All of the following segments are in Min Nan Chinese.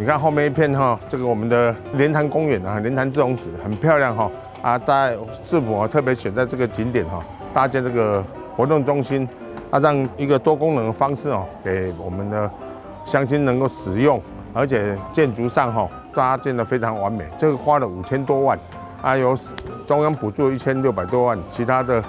看後面一片哈，這個我們的蓮潭公園啊，蓮潭滯洪池很漂亮哈。啊，在市府啊特別選在這個景點哈，搭建這個活動中心，啊，讓一個多功能的方式哦，給我們的鄉親能夠使用，而且建築上哈搭建得非常完美。這個花了5000多萬，啊，由中央補助1600多萬，其他的，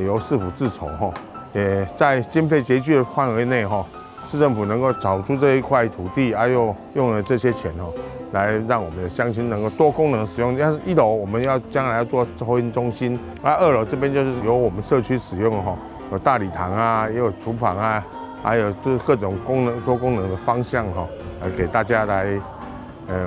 由市府自籌哈，也在經費拮據的範圍內哈，市政府能夠找出這一塊土地，啊，又用了這些錢哦，來讓我們的鄉親能夠多功能使用。像一樓我們要將來要做托嬰中心，啊，二樓這邊就是由我們社區使用哈，有大禮堂啊，也有廚房啊，還有就是各種功能多功能的方向哈，來給大家來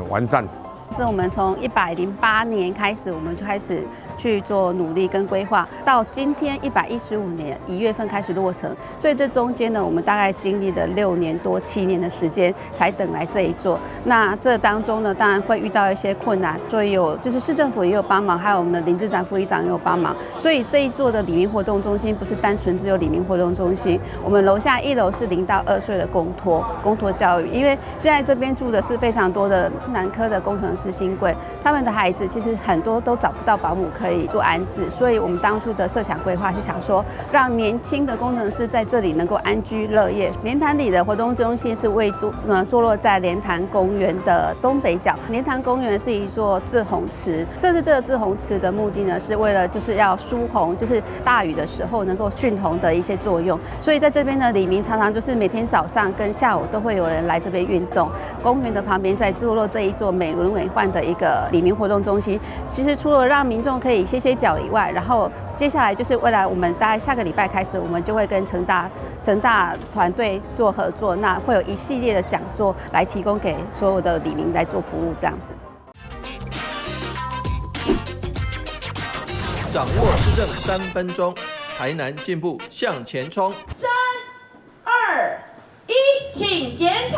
完善。是我們從108年開始，我們就開始去做努力跟規劃，到今天115年1月份開始落成，所以這中間呢，我們大概經歷了6年多7年的時間，才等來這一座。那這當中呢，當然會遇到一些困難，所以有就是市政府也有幫忙，還有我們的林志展副議長也有幫忙。所以這一座的里民活動中心不是單純只有里民活動中心，我們樓下一樓是0到2歲的公托教育，因為現在這邊住的是非常多的南科的工程師新貴，他們的孩子其實很多都找不到保姆可以做安置，所以我們當初的設想規劃是想說，讓年輕的工程師在這裡能夠安居樂業。蓮潭里的活動中心是位坐落在蓮潭公園的東北角。蓮潭公園是一座滯洪池，設置這個滯洪池的目的呢，是為了就是要疏洪，就是大雨的時候能夠蓄洪的一些作用。所以在這邊呢，里民常常就是每天早上跟下午都會有人來這邊運動。公園的旁邊在坐落這一座美輪美奐的一個里民活動中心，其實除了讓民眾可以歇歇腳以外，然後接下來就是未來我們大概下個禮拜開始，我們就會跟成大團隊做合作，那會有一系列的講座來提供給所有的里民來做服務，這樣子。掌握市政3分鐘，台南進步向前衝。三、二、一，請剪彩。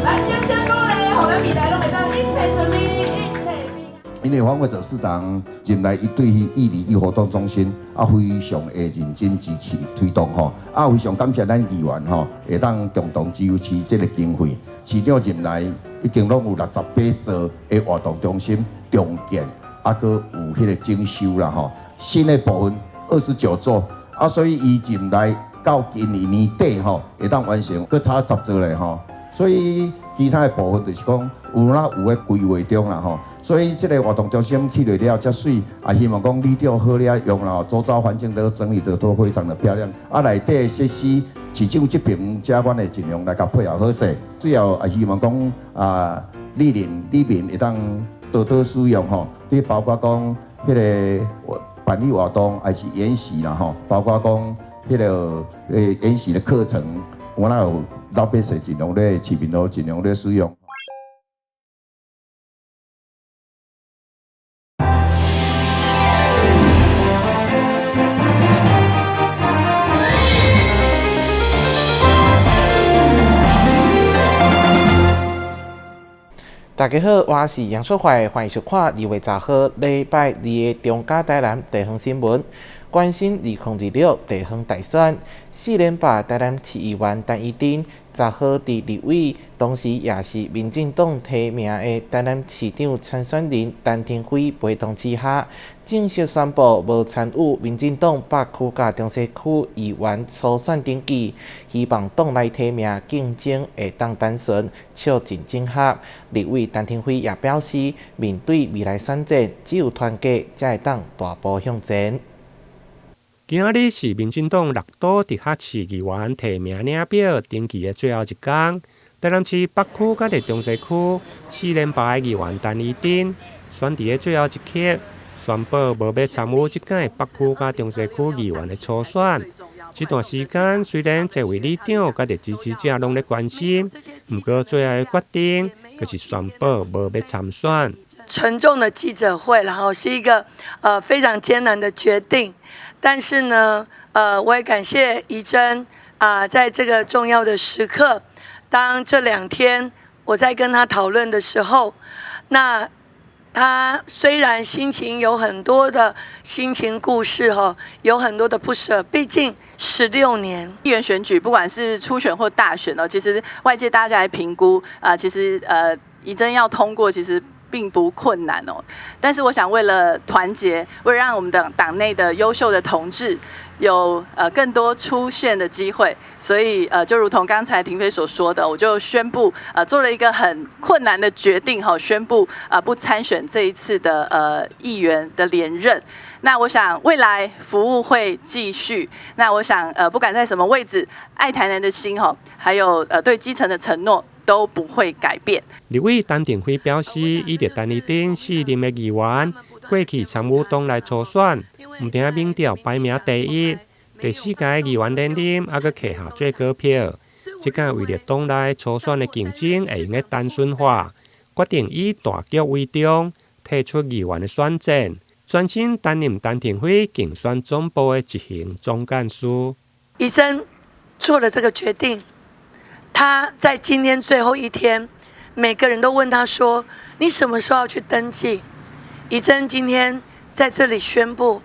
來，掌聲鼓勵，予咱未來攏會當一切順利，一切平安。因為黃偉哲市長進來，伊對彼一里一活動中心啊，非常的認真支持推動吼，啊，非常感謝咱議員吼，會當共同支持這個經費。市長任內已經攏有68座的活動中心重建，啊，閣有彼個整修啦吼。新的部分29座，啊，所以伊任內到今年年底吼，會當完成，閣差10座咧吼。所以其他的部分就是講有哪有咧規劃中啦吼。所以這個活動中心起落了遮媠，也希望講里長好咧用啦，周遭環境都整理得都非常的漂亮。啊，內底的設施，市長這邊遮阮會盡量來共配合好勢。最後也希望講啊，里鄰里民會當多多使用吼。你包括講彼個辦理活動，還是研習啦吼，包括講彼個研習的課程，我若有老百姓盡量咧，市民都盡量咧使用。大家好，我是楊淑懷，歡迎收看2月10號禮拜二的中嘉台南地方新聞。關心2026地方大選，四連霸台南市議員陳怡貞，10號佇立委，同時也是民進黨提名的台南市長參選人陳亭妃陪同之下，正式宣布無參與民進黨北區佮中西區議員初選登記，希望黨內提名競爭會當單純，笑盡整合。立委陳亭妃也表示，面對未來選戰，只有團結才會當大步向前。今仔日是民進黨六都直轄市議員提名領表登記的最後一工。台南市北區佮中西區四連敗的議員陳怡貞，選佇最後一刻宣布無欲參與這屆北區佮中西區議員的初選。這段時間雖然這位里長佮支持者攏咧關心，毋過最後的決定，就是宣布無欲參選。沉重的記者會，然後是一個非常艱難的決定。但是呢，我也感謝怡貞啊，在這個重要的時刻，當這兩天我在跟他討論的時候，那他雖然心情有很多的心情故事哈，有很多的不捨，畢竟16年。議員選舉，不管是初選或大選哦，其實外界大家來評估啊，其實怡貞要通過，其實並不困難哦。但是我想，為了團結，為了讓我們的黨內的優秀的同志有更多出線的機會，所以就如同剛才亭妃所說的，我就宣布做了一個很困難的決定哈，宣布不參選這一次的議員的連任。那我想未來服務會繼續。那我想不管在什麼位置，愛台南的心哈，還有對基層的承諾都不會改變。立委陳亭妃表示，伊著陳怡貞四任的議員，過去參與黨內初選，毋定民調排名第一，第四屆議員連任，猶閣揢下最高票。這擺為著黨內初選的競爭會用得單純化，決定以大局為重，退出議員的選戰，專心擔任陳亭妃競選總部的執行總幹事。怡貞做了這個決定，他在今天最後一天，每個人都問他說：“你什麼時候要去登記？”怡貞今天在這裡宣布，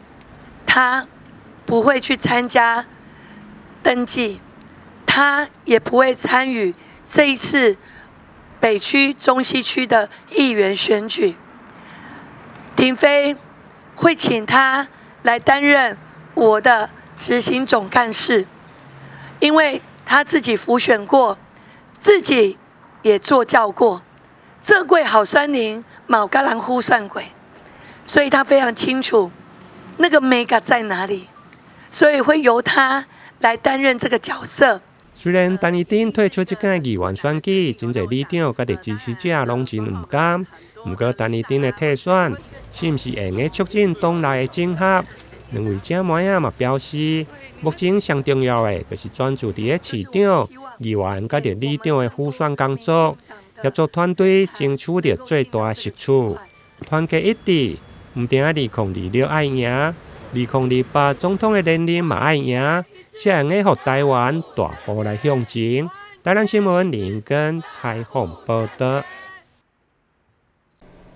他不會去參加登記，他也不會參與這一次北區、中西區的議員選舉。亭妃會請他來擔任我的執行總幹事，因為他自己輔選過，自己也坐轎過，做過候選人，嘛有共人輔選過，所以他非常清楚那個眉角在哪裡，所以會由他來擔任這個角色。雖然陳怡貞退出這屆議員選舉，真濟里長佮支持者攏真毋甘。毋過陳怡貞的退選，是毋是會用得促進黨內的整合？兩位姐妹仔嘛表示，目前上重要的就是專注佇咧市長、議員佮里長的輔選工作，協助團隊爭取著最大的勝處，團結一致。毋定2026愛贏，2028總統的連任嘛愛贏，才會用得予台灣大步來向前。台南新聞林根採訪報導。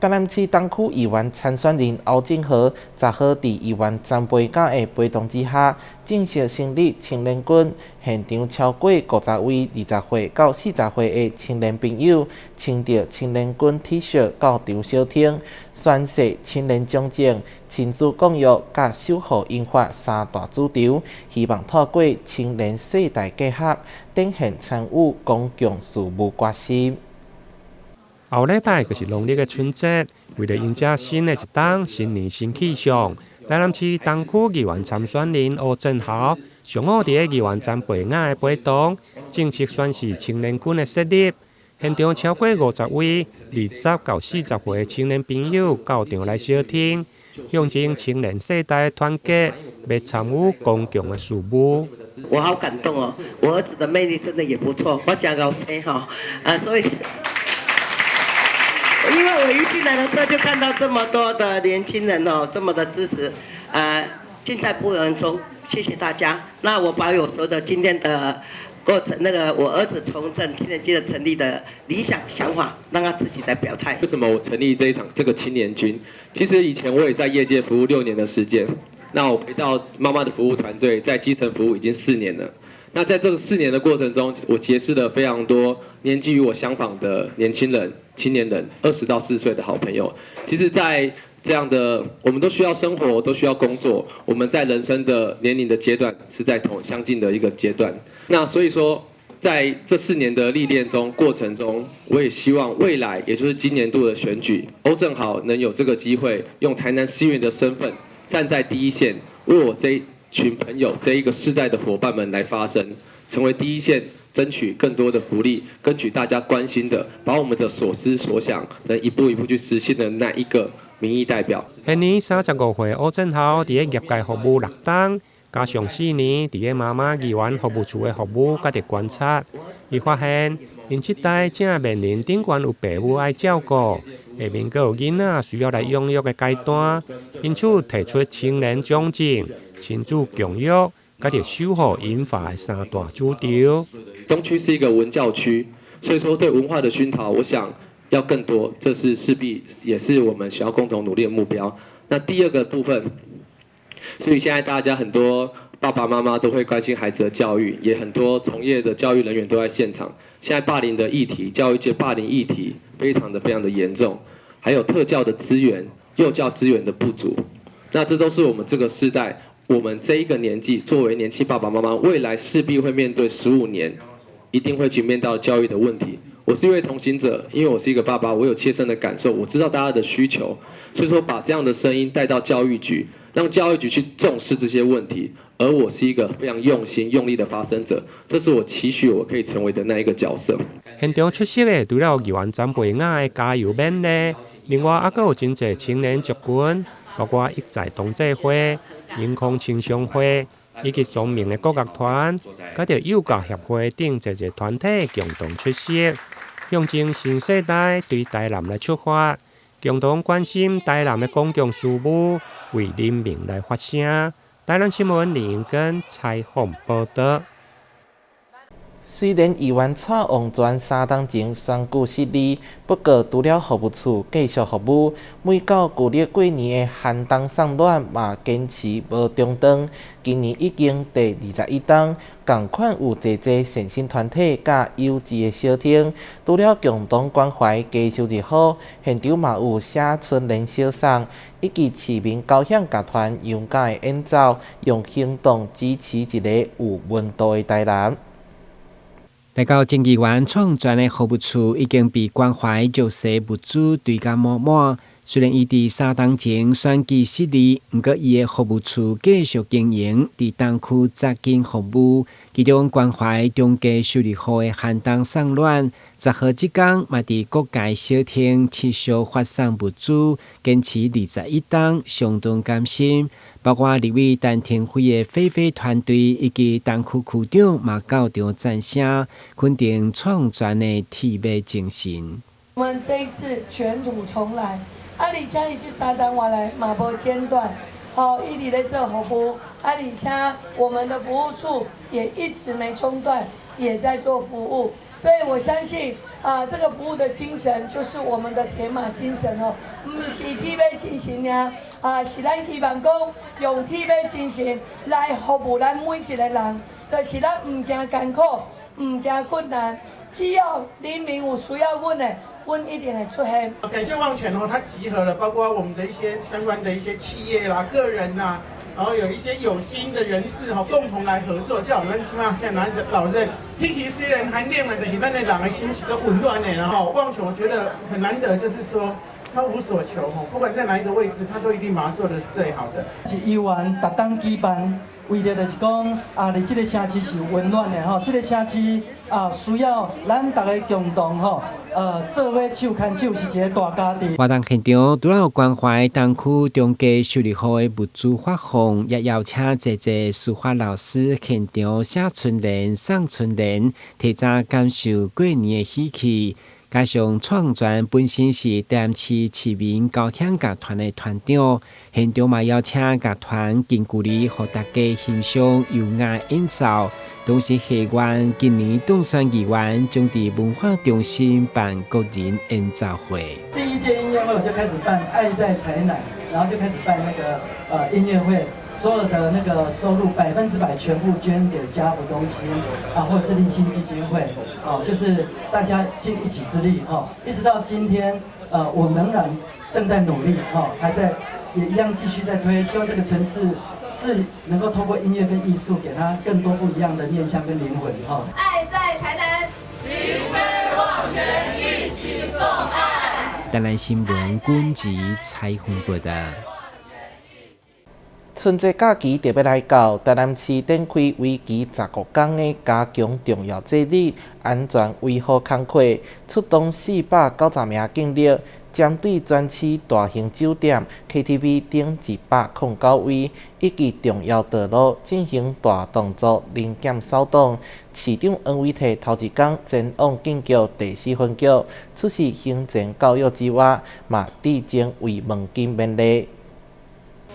台南市東區議員參選人歐正豪，10號佇議員陳培嘉的陪同之下，正式成立青年軍。現場超過50位20歲到40歲的青年朋友，穿著青年軍 T 恤到場相挺，宣誓青年從政、親子共育佮守護銀髮三大主張，希望透過青年世代結合，展現參與公共事務決心。後禮拜就是農曆的春節，為著迎接新的一冬，新年新氣象，台南市東區議員參選人歐正豪上午佇咧議員陳培雅的陪同，正式宣誓青年軍的設立。現場超過50位20到40歲的青年朋友到場來相挺，象徵青年世代團結，欲參與公共的事務。我好感動哦，我兒子的魅力真的也不錯，我講高聲哈，啊，所以。因為我一進來的時候就看到這麼多的年輕人哦，這麼的支持，盡在不言中，謝謝大家。那我把我說的今天的過程，那個我兒子從政青年軍的成立的理想想法，讓他自己來表態。為什麼我成立這一場這個青年軍？其實以前我也在業界服務6年的時間，那我回到媽媽的服務團隊，在基層服務已經四年了。那在這個四年的過程中，我結識了非常多年紀與我相仿的年輕人、青年人，20到40歲的好朋友。其實，在這樣的，我們都需要生活，都需要工作。我們在人生的年齡的階段是在同相近的一個階段。那所以說，在這四年的歷練中過程中，我也希望未來，也就是今年度的選舉，歐正豪能有這個機會，用台南市議員的身份站在第一線，為我這群朋友這一個世代的夥伴們來發聲，成為第一線，爭取更多的福利，爭取大家關心的，把我們的所思所想，能一步一步去實現的那一個民意代表。現年35歲歐正豪佇咧業界服務6冬，加上4年佇咧媽媽議員服務處的服務，佮佇觀察，伊發現，𪜶這代正面臨頂懸有爸母愛照顧，下面閣有囡仔需要來養育的階段，因此提出青年從政、親子共育、佮著守護銀髮的三大主張。東區是一個文教區，所以說對文化的熏陶，我想要更多，這是勢必也是我們需要共同努力的目標。那第二個部分，所以現在大家很多爸爸媽媽都會關心孩子的教育，也很多從業的教育人員都在現場。現在霸凌的議題，教育界霸凌議題非常的非常的嚴重，還有特教的資源、幼教資源的不足，那這都是我們這個世代，我們這一個年紀，作為年輕爸爸媽媽，未來勢必會面對15年，一定會直面到教育的問題。我是一位同行者，因為我是一個爸爸，我有切身的感受，我知道大家的需求，所以說把這樣的聲音帶到教育局，讓教育局去重視這些問題。而我是一個非常用心用力的發聲者，這是我期許我可以成為的那一個角色。現場出席的除了議員詹培雅的加油勉勵，另外猶閣有真濟青年族群，包括育才同濟會、榮康青商會以及莊明的國樂團，佮著幼教協會等濟濟團體共同出席，象徵新世代對台南來出發，共同關心台南的公共事務，為人民來發聲。台南新聞林英根採訪報導。雖然議員蔡旺全3冬前選舉失利，不過除了服務處繼續服務，每到舊曆過年的寒冬送暖嘛堅持無中斷。今年已經第21冬，仝款有濟濟善心團體佮優質的小廳，除了共同關懷低收入戶，現場嘛有寫春聯相送，以及市民交響樂團勇敢的演奏，用行動支持一个有溫度的台南。來到前議員蔡旺全的服務處，已經被關懷弱勢物資堆甲滿滿。雖然伊佇3冬前選舉失利，毋過伊的服務處繼續經營，佇東區紮根服務，其中關懷中低收入戶的寒冬送暖。10號這工嘛，佇各界小廳持續發送物資，堅持21冬，相當甘心。包括立委陳亭妃的菲菲團隊以及東區區長嘛到場讚聲，肯定蔡旺全的鐵馬精神。我們這一次捲土重來，啊，而且伊這3冬外來嘛無間斷，好，一直咧做服務，啊，而且我們的服務處也一直沒中斷，也在做服務，所以我相信啊，這個服務的精神就是我們的鐵馬精神哦，毋是鐵馬精神爾，啊，是咱希望講用鐵馬精神來服務咱每一個人，就是咱毋驚艱苦，毋驚困難，只要人民有需要阮的，阮一定會出現。感謝旺全哦，他集合了包括我們的一些相關的一些企業啦、個人啦，然後有一些有心的人士哈，共同來合作，叫我們起碼像咱老人，天氣雖然寒冷了，但是咱的人的心是閣溫暖的。然後旺全我覺得很難得，就是說他無所求哦，不管在哪一個位置，他都一定把它做的是最好的。是議員逐冬舉辦，為著就是講啊，佇這個城市是溫暖的吼，這個城市啊需要咱逐个共同吼，做伙手牽手是一个大家庭。活動現場除了有關懷東區中低收入戶的物資發放，也邀請濟濟書法老師現場寫春聯、送春聯，提早感受過年的喜氣。加上蔡旺全本身是台南市市民交響樂團的團長，現場嘛邀請樂團近距離予大家欣賞優雅演奏。同時，戲院今年當選議員將佇文化中心辦個人演奏會。第一屆音樂會我就開始辦《愛在台南》，然後就開始辦那個音樂會，所有的那個收入100%全部捐給家扶中心啊，或者是勵馨基金會，哦，就是大家盡一己之力哈，一直到今天，我仍然正在努力哈，還在也一樣繼續在推，希望這個城市是能夠透過音樂跟藝術，給他更多不一樣的面向跟靈魂哈。愛在台南，林飛旺全一起送愛。台南新聞君子採訪報導。春節假期就欲來到，台南市展開為期15工的加強重要節日安全維護工課，出動490名警力，針對全市大型酒店、KTV 等109位，以及重要道路進行大動作臨檢掃蕩。市長黃偉哲頭一工前往警局第四分局出示行前教育之外，嘛致情慰問金勉勵。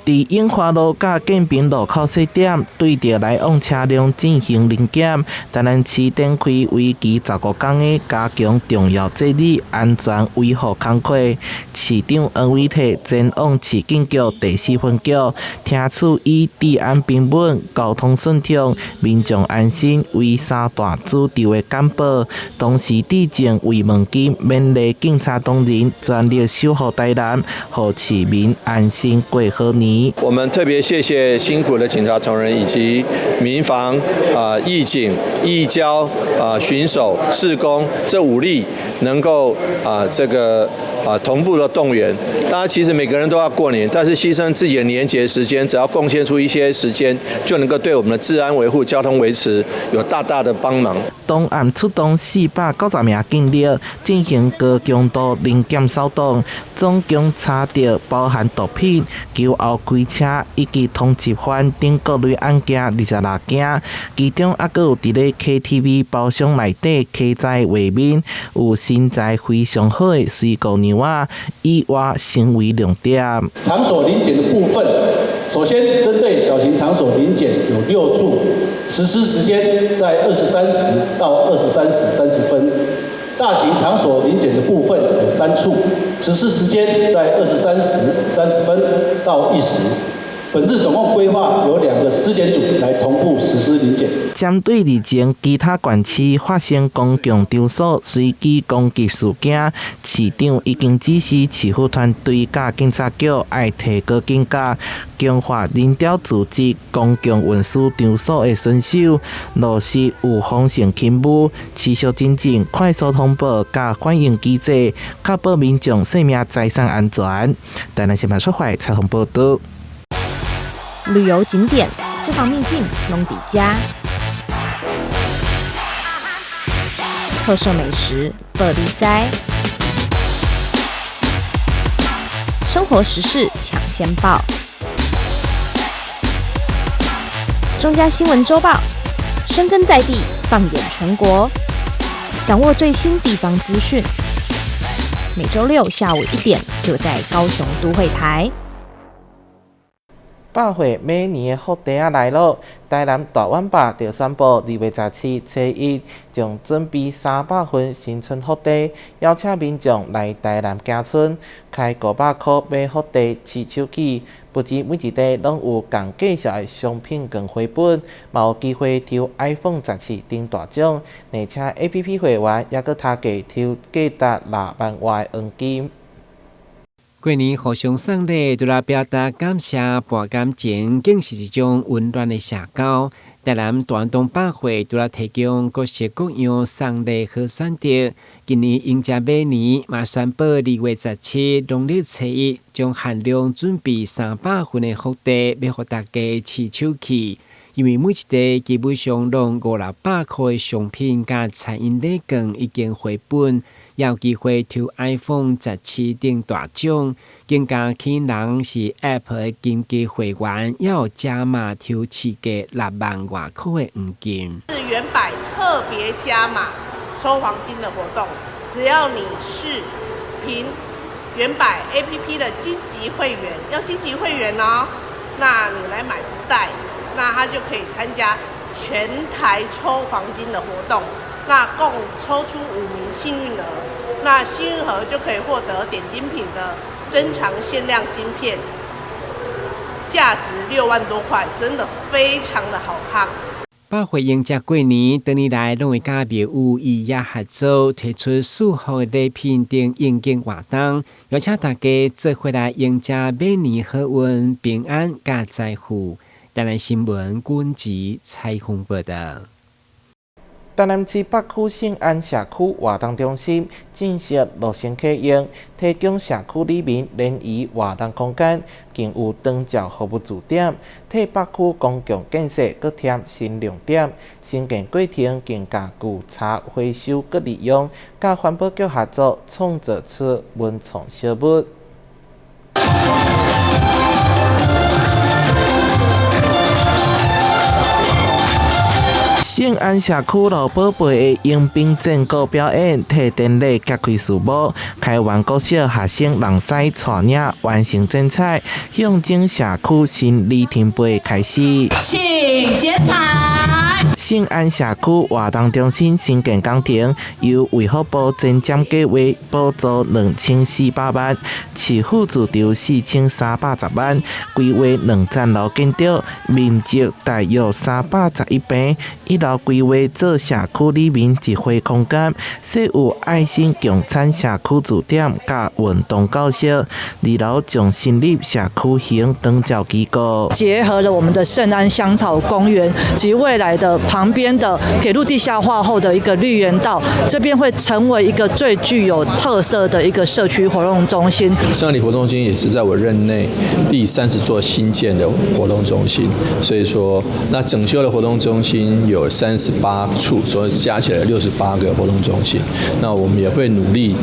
佇永華路佮建平路口設點，對著來往車輛進行臨檢。台南市展開為期15天的加強重要節日安全維護工課。市長黃偉哲前往市警局第四分局，聽取以治安平穩、交通順暢、民眾安心為三大主軸的簡報。同時致贈慰問金，勉勵警察同仁全力守護台南，予市民安心過好年。我們特別謝謝辛苦的警察同仁以及民防、義警、義交、巡守、社工這五力能夠這個同步的動員。當然，其實每個人都要過年，但是犧牲自己的年節時間，只要貢獻出一些時間，就能夠對我們的治安維護、交通維持有大大的幫忙。當暗出動490名警力進行高強度臨檢掃蕩，總共查著包含毒品、毆毆開車以及通緝犯等各類案件26件，其中猶閣有佇咧 KTV 包廂內底騎載畫面，有身材非常好的水姑娘仔，意外成為亮點。場所臨檢的部分，首先針對小型場所臨檢有6處，實施時間在23時到23時30分。大型場所臨檢的部分有3處，實施時間在23時30分到1時。本次總共規劃有兩個屍檢組來同步實施臨檢。針對日前其他縣市發生公共場所隨機攻擊事件，市長已經指示市府團隊佮警察局愛提高警覺，強化人潮聚集公共運輸場所的巡守，落實預防性勤務，持續精進、快速通報佮反應機制，確保民眾生命財產安全。台南新聞出發採訪報導。旅遊景點、私房秘境攏佇遮，特色美食報你知，生活時事搶先報，中嘉新聞週報，深耕在地，放眼全國，掌握最新地方資訊。每週六下午1點，就在高雄都會台。百貨馬年的福袋仔來囉，台南大遠百就宣布2月17初一將準備300份新春福袋，邀請民眾來台南行春，開500箍買福袋試手氣，不止每一塊攏有仝價數的商品券回本，嘛有機會抽 iPhone 17等大獎，而且 APP 會員猶閣頭價抽價值6萬外的黃金。過年互相送禮，除了表達感謝、博感情，更是一種溫暖的社交。台南大遠東百貨除了提供各式各樣送禮好選擇，今年迎接馬年，嘛宣布2月17農曆初一，將限量準備300份的福袋，欲予大家試手氣。因為每一塊基本上攏五六百箍的商品佮餐飲禮券已經回本，也有機會抽 iPhone 17等大獎。更加吸引人是 App 的金級會員，也有加碼抽市價6萬外箍的黃金。是遠百特別加碼抽黃金的活動，只要你是憑遠百 APP 的金級會員，要金級會員哦，那你來買福袋。那他就可以參加全台抽黃金的活動，那共抽出5名幸運兒，那幸運兒就可以獲得點金品的珍藏限量晶片，價值6萬多塊，真的非常的好康。百貨迎接過年，多年來攏會佮廟宇異業合作，推出祝福禮品等應景活動，邀請大家做伙來迎接馬年好運、平安佮財富。台南新聞君子采訪報導。台南市北區聖安社區活動中心正式落成啟用，提供社區里民聯誼活動空間，更有長照服務駐點，替北區公共建設閣添新亮點。興建過程更共舊柴回收閣利用，佮環保局合作，創造出文創小物。聖聖安社區老寶貝的迎賓戰鼓表演，替典禮揭開序幕。開源國小學生人師帶領完成剪彩，象徵社區新里程碑開始。請剪彩。聖安社區活動中心新建工程，由衛福部前瞻計劃補助2400萬，市府自籌4310萬，規劃兩層樓建築，面積大約311平，一樓規劃做社區里面集會空間，設有愛心共餐社區駐點佮運動教室，二樓將成立社區型長照機構，結合了我們的聖安香草公園及未來的旁邊的鐵路地下化後的一個綠園道，這邊會成為一個最具有特色的一個社區活動中心。聖安里活動中心也是在我任內第30座新建的活動中心，所以說那整修的活動中心有38處，所以加起來68個活動中心。那我們也會努力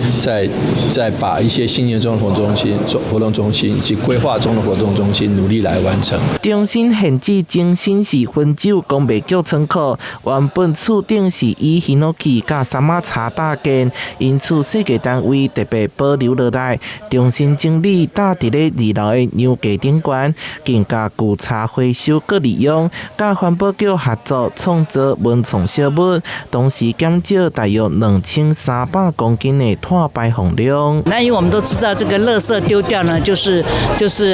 再把一些新建中的活動中心、活動中心以及規劃中的活動中心努力來完成。中心現址前身是汾酒工藝局倉庫，原本厝頂是以ヒノキ佮杉仔柴搭建，因此設計單位特別保留落來，重新整理搭佇咧二樓的梁架頂懸，更佮舊柴回收閣利用，佮環保局合作創造文創小物，同時減少大約2300公斤的碳排放量。那因為我們都知道，這個垃圾丟掉呢，就是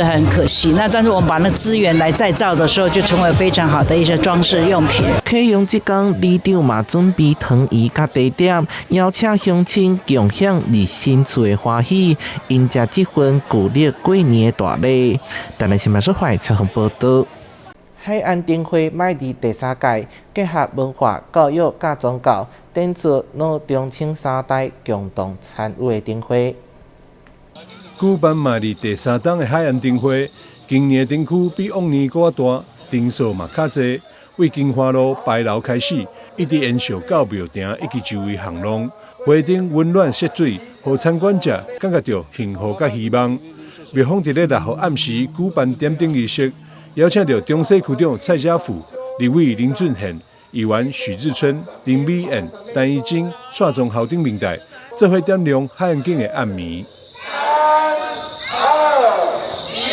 很可惜。那但是我們把那資源來再造的時候，就成為非常好的一些裝飾用品。啟用這工，里長嘛準備湯圓佮茶點，邀請鄉親共享立新厝的歡喜，迎接這份舊曆過年的大禮。台南新聞說懷採訪報導。海岸燈會邁入第三屆，結合文化、教育佮宗教，展出老中青三代共同參與的燈會。舉辦邁入第三冬的海岸燈會，今年的燈區比往年閣較大，燈數嘛較濟。為金華路牌樓開始，一直延續到廟埕以及周圍巷弄，花燈溫暖色水，予參觀者感覺著幸福佮希望。廟方佇咧6號暗時舉辦點燈儀式，邀請著中西區長蔡家富、立委林俊憲、議員許志春、林美燕、陳怡貞、蔡宗豪等民代，做伙點亮海岸景的暗暝。三二一，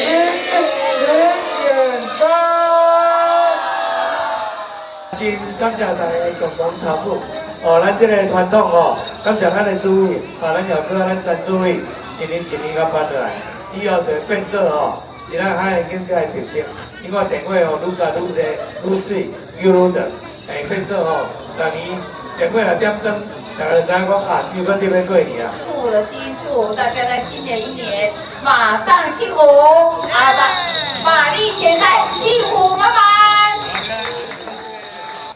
點燈。真感謝大家共同參與，哦，咱這个傳統哦，感謝咱的主委，啊，咱也閣咱陳主委，一年一年共辦落來，以後就會變做吼，是咱海岸景的特色。因為電話哦，愈加愈濟，愈媠，愈愈長，會變做吼，逐年電話來點燈，大家就知影講啊，又閣準備過年啊。祝福的心，祝福大家在新的一年馬上幸福，啊，馬力全開，幸福滿滿。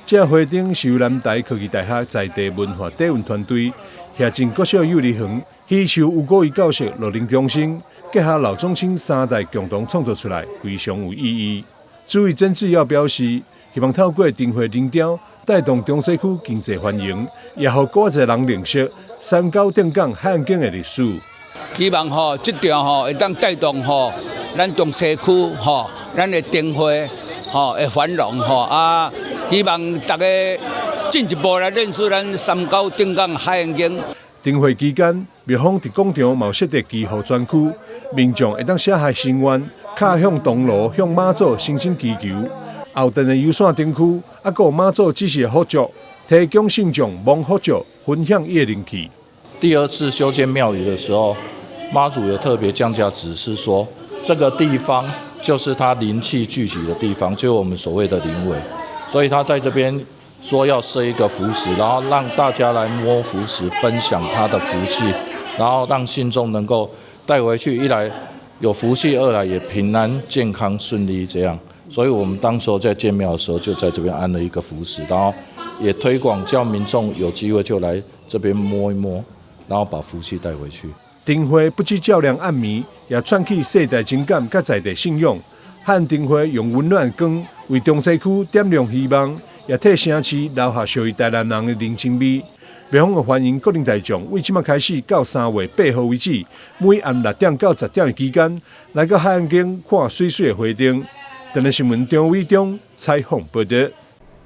這花燈是由南台科技大學在地文化底蘊團隊協進國小幼兒園、喜樹吳國義教室樂齡中心，結合老中青三代共同創作出來，非常有意義。主委曾志耀表示，希望透過燈會燈雕，帶動中西區經濟繁榮，也予閣較濟人認識三莢頂港海岸景的歷史。希望吼，這場吼會當帶動吼，咱中西區吼，咱的燈會吼會繁榮吼啊！希望大家進一步來認識咱三莢頂港海岸景。燈會期間，廟方佇廣場嘛有設置祈福專區，民眾會當寫下心願，敲響銅鑼向媽祖深深祈求。後殿的遊線燈區，猶閣有媽祖指示的佛像，提供信眾摸佛像，分享伊的靈氣。第二次修建廟宇的時候，媽祖也特別降下指示說，這個地方就是他靈氣聚集的地方，就是我們所謂的靈位。所以他在這邊說要設一個福石，然後讓大家來摸福石，分享他的福氣，然後讓信眾能夠帶回去，一來有福氣，二來也平安、健康、順利這樣。所以我們當時候在建廟的時候，就在這邊安了一個福石，然後也推廣叫民眾有機會就來這邊摸一摸，然後把福氣帶回去。燈會不只照亮暗暝，也串起世代情感佮在地信仰。漢燈會用溫暖光為中西區點亮希望，也替城市留下屬於台南人的人情味。廟方歡迎國人大眾，為這馬開始到3月8號為止，每暗6點到10點的期間，來到海岸景看媠媠的花燈。台南新聞張偉忠採訪報導。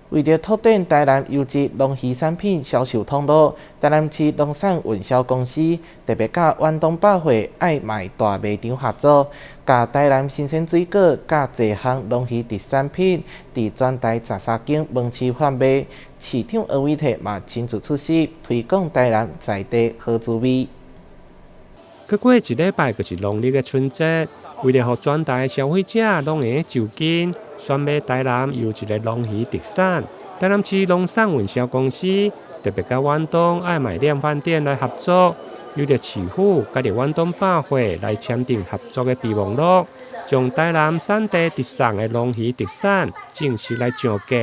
為著拓展台南優質農漁產品銷售通路，台南市農產運銷公司特別佮遠東百貨愛買大賣場合作，共台南新鮮水果佮濟項農漁特產品，佇全台13間門市販賣。市長黃偉哲嘛親自出席，推廣台南在地好滋味。閣過一禮拜就是農曆的春節，為著予全台的消費者攏會就近選買台南優質的農漁特產，台南市農產運銷公司特別佮遠東愛買量販店來合作，由著市府佮著遠東百貨來簽訂合作的備忘錄，將台南產地直送的農漁特產正式來上架。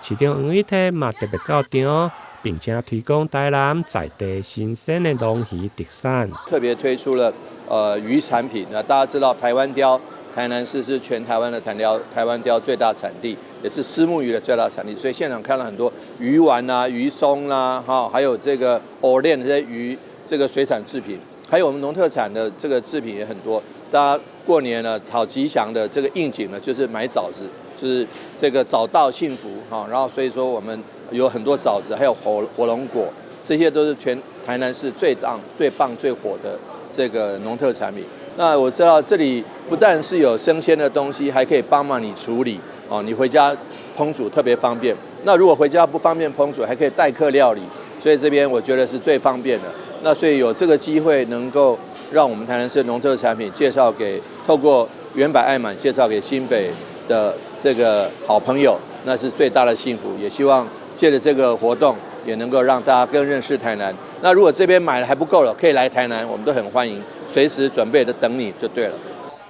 市長黃偉哲嘛特別到場，並且推廣台南在地新鮮的農漁特產。特別推出了魚產品，那大家知道台灣鯛，台南市是全台灣的台灣鯛最大產地，也是虱目魚的最大產地，所以現場看了很多魚丸啊、魚鬆啦，哈，還有這個藕鏈這些魚，這個水產製品，還有我們農特產的這個製品也很多。大家過年呢，討吉祥的這個應景呢，就是買棗子，就是這個早到幸福哈。然後所以說我們有很多棗子，還有火龍果，這些都是全台南市最棒、最棒、最火的這個農特產品。那我知道這裡不但是有生鮮的東西，還可以幫忙你處理哦，你回家烹煮特別方便。那如果回家不方便烹煮，還可以代客料理，所以這邊我覺得是最方便的。那所以有這個機會能夠讓我們台南市農特產品介紹給透過遠百愛滿介紹給新北的這個好朋友，那是最大的幸福。也希望借著這個活動，也能夠讓大家更認識台南。那如果這邊買的還不夠了，可以來台南，我們都很歡迎，隨時準備的等你就對了。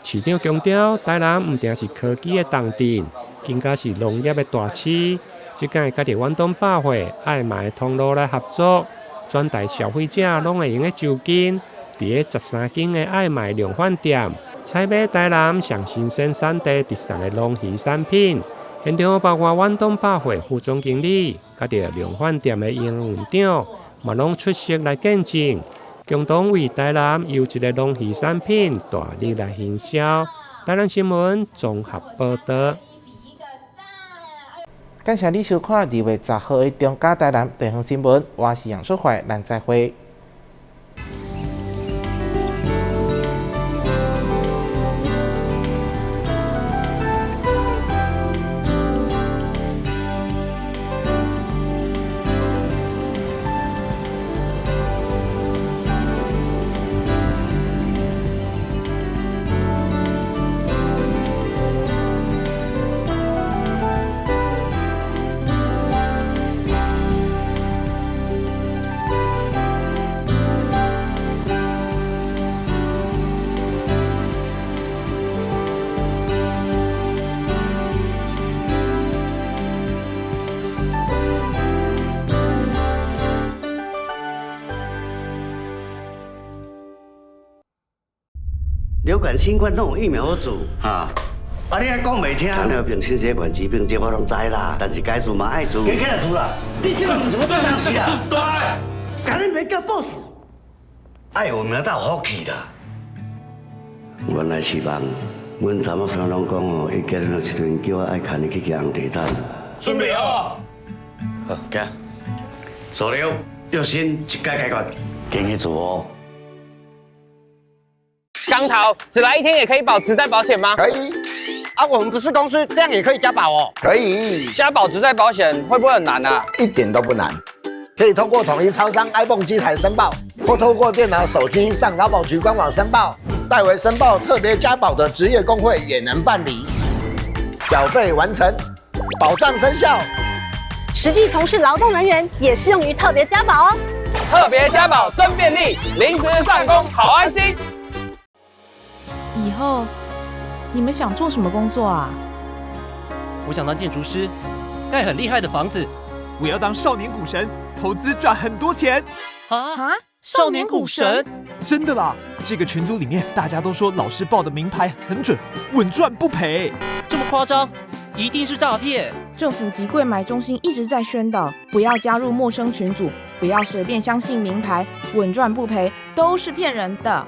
市長強調，台南毋但是科技的重鎮，更加是農業的大市。這擺佮著遠東百貨愛買通路來合作，全台消費者攏會用得就近，佇咧13間的愛買量販店採買台南上新鮮產地直送的農漁產品。現場包括遠東百貨副總經理，佮著量販店的營運長，嘛攏出席來見證，共同為台南優質的農漁產品大力來行銷。台南新聞綜合報導。感謝你收看2月10號的中嘉台南地方新聞，我是楊淑懷，咱再會。流感、新冠攏有疫苗好做，哈。啊，你還講袂聽？糖尿病、心血管疾病，這我攏知啦。但是該做嘛愛做。加起來做啦！你這個毋是我做啥事啦？對。共恁爸叫 boss，愛有名才有福氣啦。原來是夢，阮查某孫攏講哦，伊結婚的時陣叫我愛牽伊去騎紅地毯。準備好。好，行。數了，藥心一概解決，建議做哦。鋼頭只來一天也可以保職災保險嗎？可以。啊，我們不是公司，這樣也可以加保哦。可以。加保職災保險會不會很難啊？一點都不難，可以通過統一超商 iPhone 機台申報，或透過電腦、手機上勞保局官網申報。代為申報特別加保的職業工會也能辦理。繳費完成，保障生效。實際從事勞動人員也適用於特別加保哦。特別加保真便利，臨時上工好安心。以後你們想做什麼工作啊？我想當建築師，蓋很厲害的房子。我要當少年股神，投資賺很多錢。啊！少年股神？真的啦！這個群組裡面大家都說老師報的名牌很準，穩賺不賠。這麼誇張？一定是詐騙！政府及櫃買中心一直在宣導，不要加入陌生群組，不要隨便相信名牌，穩賺不賠都是騙人的。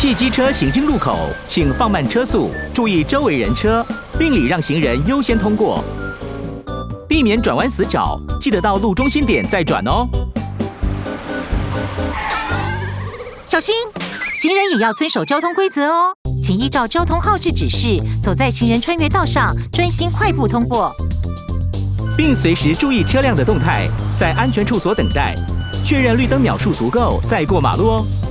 汽機車行經路口，請放慢車速，注意周圍人車，並禮讓行人優先通過。避免轉彎死角，記得到路中心點再轉哦。小心，行人也要遵守交通規則哦。請依照交通號誌指示，走在行人穿越道上，專心快步通過。並隨時注意車輛的動態，在安全處所等待，確認綠燈秒數足夠再過馬路哦。